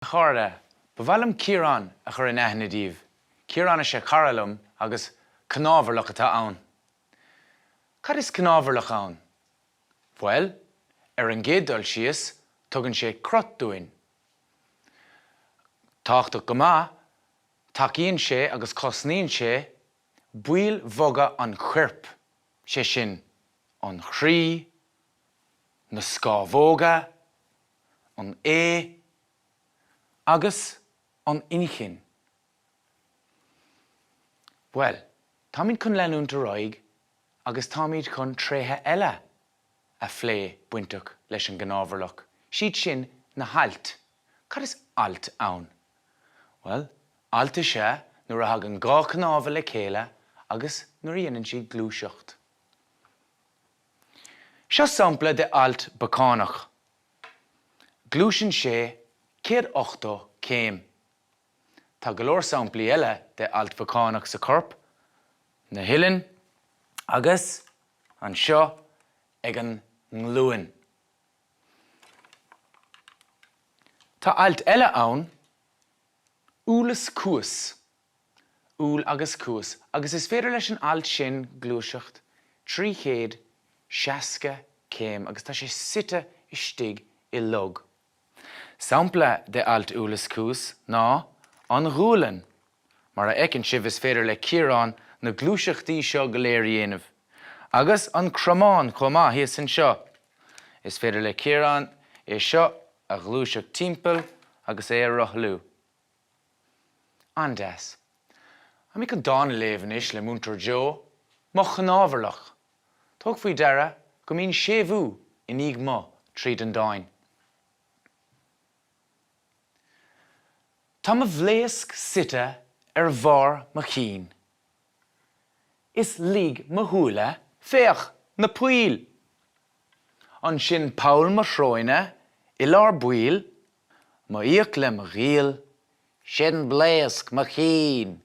A chairde, ba mhaith liom Ciarán a chur in aithne daoibh. Ciarán is ea cara liom agus cnámharlach atá ann. Cad is cnámharlach ann? Bhuel, ar an gcéad dul síos, tugann sé crot dúinn. Tábhachtach go maith, tacaíonn sé agus cosnaíonn sé baill bhoga an choirp, sé sin, an chroí, na scámhóga, an ae agus an inchinn. Bhuel, táimid chun leanúint ar aghaidh agus táimid chun tréithe eile a phlé bainteach leis an gcnámharlach, siad sin na hailt. Cad is alt ann? Bhuel, alt is ea nuair a thagann dha chnámha le chéile agus nuair a dhéanann siad gluaiseacht. Seo sampla de alt bacánach. Gluaiseann sé 180 céim. Tá go leor samplaí eile de alt bhacánach sa chorp, na huillinn agus anseo ag an nglúin. Tá alt eile ann, úll is cuas. úll agus cuas, agus is féidir leis an alt sin gluaiseacht 360 céim agus tá sé suite istigh i log. Sampla de alt úll is cuas ná an ghualainn. Mar a fheiceann sibh is féidir le Ciarán na gluaiseachtaí seo go léir a dhéanamh. Agus an cromán chomh maith thíos anseo. Is féidir le Ciarán é seo a ghluaiseacht timpeall agus é a rothlú. An-deas. Táimid chun dán a léamh anois le Múinteoir Joe, Mo Chnámharlach. Tóg faoi deara go mbíonn séimhiú i ndiaidh mo tríd an dáin. Tá mo bhlaosc suite ar bharr mo chinn. Is lig mo shúile, féach, na poill! Ansin poll mo shróine i lár baill, Mo fhiacla mo ghiall, sin blaosc mo chinn.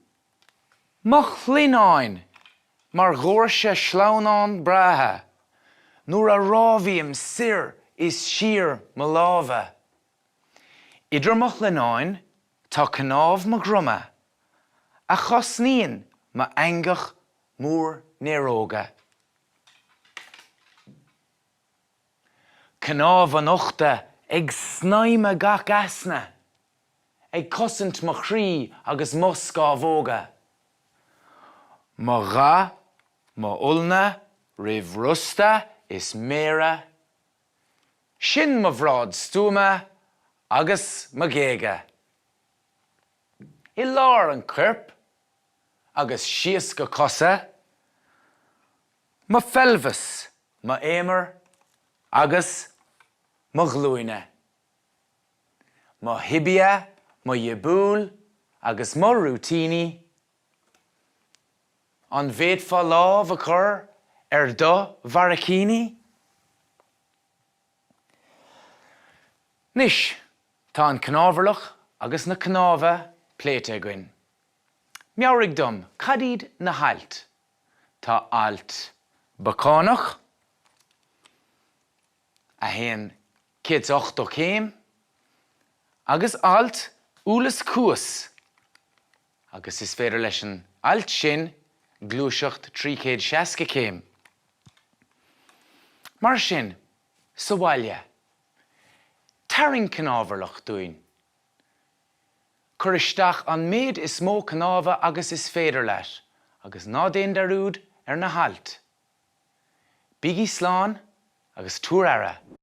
Mo shlinneáin mar dhoirse sleamhnán breátha, nuair a rámhaím soir is siar mo lámha. Idir mo shlinneáin tá cnámh mo dhroma, a chosnaíonn m'eangach mór néaróga. Cnámh an uchta ag snaidhmeadh gach easna, ag cosaint mo chroí agus mo scámhóga. Mo gha, mo olna roimh rosta is méara, sin mo bhráid stuama agus mo ghéaga. I lár an choirp agus síos go cosa, mo pheilbheas, mo fhéamar agus mo ghlúine, mo thibia, mo ghiobúil agus mo rúitíní, an bhféadfá lámh a chur ar do bharraicíní? Anois, tá an cnámharlach agus na cnámha pléite againn. Meabhraigh dom, cad iad na hailt? Tá alt bacánach, a théann 180 céim, agus alt úll is cuas, agus is féidir leis an alt sin gluaiseacht 360 céim. Mar sin, sa bhaile, tarraing cnámharlach dúinn. Cuir isteach an méid is mó cnámha agus is féidir leat agus ná déan dearúd ar na hailt. Bígí slán agus tabhair aire!